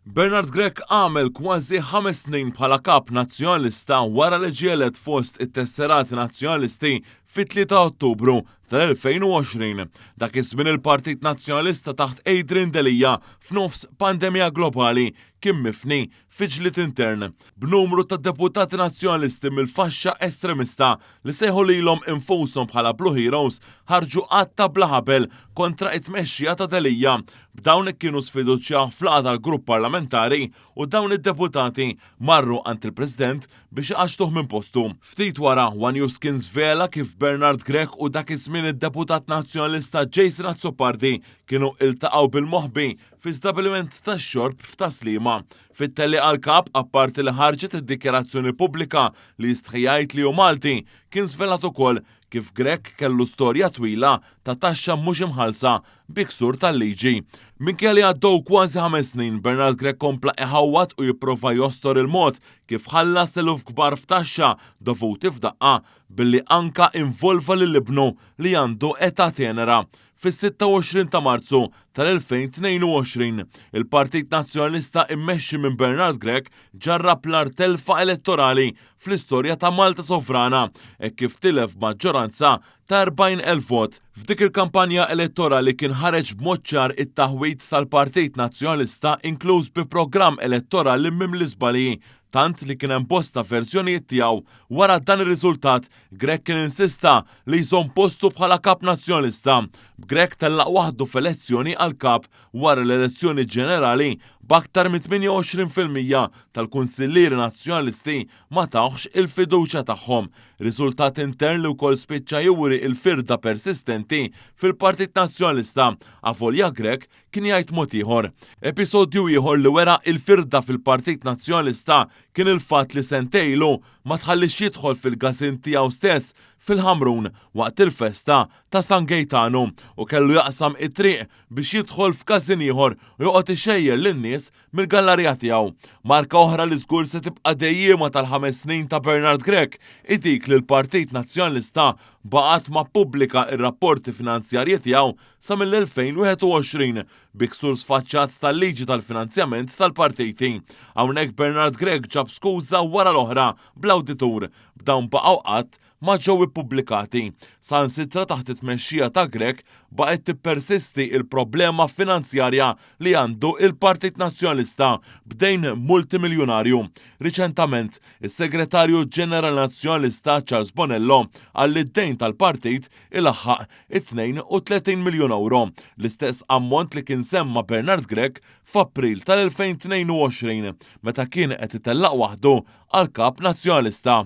Bernard Grech għamel kważi ħames snin bħala Kap Nazzjonalista wara li ġie elett fost it-tesserati Nazzjonalisti fit-3 Ottubru tal-2020. Dak iż-żmien il-Partit Nazzjonalista taħt Adrian Delia f'nofs pandemija globali kien mifni fi ġlied intern, b'numru ta' deputati Nazzjonalisti mill-faxxa estremista li sejħu lilhom infushom bħala Blue Heroes ħarġu qatta bla ħabel kontra t-tmexxija ta' Delia. B'dawn kienu sfiduċjawh f'laqgħa tal-grupp parlamentari u dawn id-deputati marru għand il-President biex iqaċċtuh minn postu. Ftit wara, one News kien żvela kif Bernard Grech u dak iż-żmien id-deputat Nazzjonalista Jason Azzopardi kienu iltaqgħu bil-moħbi fi stabbiliment tax-xorb f'Tas-Sliema. Fit-tellieqa l-Kap, apparti li ħarġet id-dikjarazzjoni pubblika li jistħi jgħid li hu Malti, kien żvelat ukoll kif Grech kellu storja twila ta' taxxa mhux imħallsa bi ksur tal-liġi. Minkejja li għaddew kważi ħames snin, Bernard Grech kompla iħawwad u jipprova jostor il-mod kif ħallas eluf kbar f'taxxa dovuti f'daqqa billi anka involva lil ibnu li għandu età tenera. Fis-26 ta' Marzu tal-2022, il-Partit Nazzjonalista immexxi minn Bernard Grech ġarrab l-agħar telfa elettorali fl-istorja ta' Malta Sovrana hekk kif tilef b'maġġoranza ta' 40,000 vot. F'dik il-kampanja elettorali kien ħareġ b'mod ċar it-taħwid tal-Partit Nazzjonalista inkluż bi programm elettorali mimli żbalji tant li kien hemm bosta verżjonijiet tiegħu. Wara dan ir-riżultat, Grech kien insista li jżomm postu bħala Kap Nazzjonalista, b'Grech tellaq waħdu f'elezzjoni għal Kap wara l-elezzjoni ġenerali b'aktar minn 28% tal-kunsillieri Nazzjonalisti ma tawhx il-fiduċja tagħhom. Riżultat intern li wkoll spiċċa juri l-firda persistenti fil-Partit Nazzjonalista avolja Grech kien jgħid mod ieħor. Episodju ieħor li wera il-firda fil-Partit Nazzjonalista kien il-fatt li sentejn ilu ma tħalliex jidħol fil-każin tiegħu stess fil-Ħamrun waqt il-festa ta' San Gejtanu u kellu jaqsam it-triq biex jidħol f'każin ieħor u joqgħod ixejjer lin-nies mill-gallarija tiegħu. Marka oħra li żgur se tibqa' dejjiema tal-ħames snin ta' Bernard Grech hi dik li l-Partit Nazzjonalista baqgħet ma ppubblika r-rapporti finanzjarji tiegħu sa mill-2021 bi ksur sfaċċat tal-liġi tal-finanzjament tal-partiti. Hawnhekk Bernard Grech ġab skuża wara l-oħra bl-awditur, b'dawn baqgħu qatt ma ġew ippubblikati. Saħansitra taħt it-tmexxija ta' Grech baqgħet tippersisti il-problema finanzjarja li għandu il-Partit Nazzjonalista b'dejn multimiljunarju. Riċentament, is-Segretarju Ġenerali Nazzjonalista Charles Bonello qal li d-dejn tal-partit ilaħħaq it-32 miljun ewro, l-istess ammont li kien semma Bernard Grech f'April tal-2022 meta kien qed itellaq waħdu għal Kap Nazzjonalista.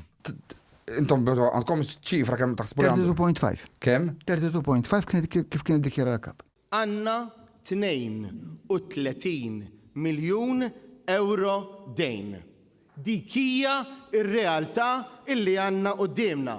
Intom għandkom ċifra kemm taħsbu li għandu? 32.5. Kemm? 32.5 kien kif kien iddikjara l-Kap. Għandna 32 miljun ewro dejn. Dik hija r-realtà illi għandna quddiemna.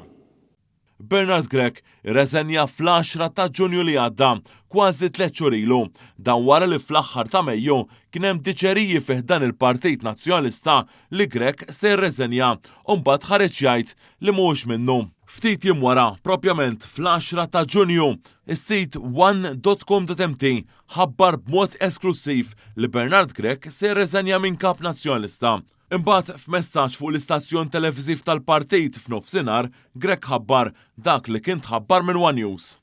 Bernard Grech irreżenja fl-għaxra ta' Ġunju li għadda, kważi tlett xhur ilu. Dan wara li fl-aħħar ta' Mejju kien hemm diċeriji fi ħdan il-Partit Nazzjonalista li Grech se jirreżenja u mbagħad ħareġ jgħid li mhuwiex minnu. Ftit jiem wara, propjament fl-għaxra ta' Ġunju, is-sit one dot com dot mt ħabbar b'mod esklussiv li Bernard Grech se jirreżenja minn Kap Nazzjonalista. Imbagħad f'messaġġ fuq l-istazzjon televiżiv tal-partit f'nofsinhar, Grech ħabbar dak li kien tħabbar minn one News.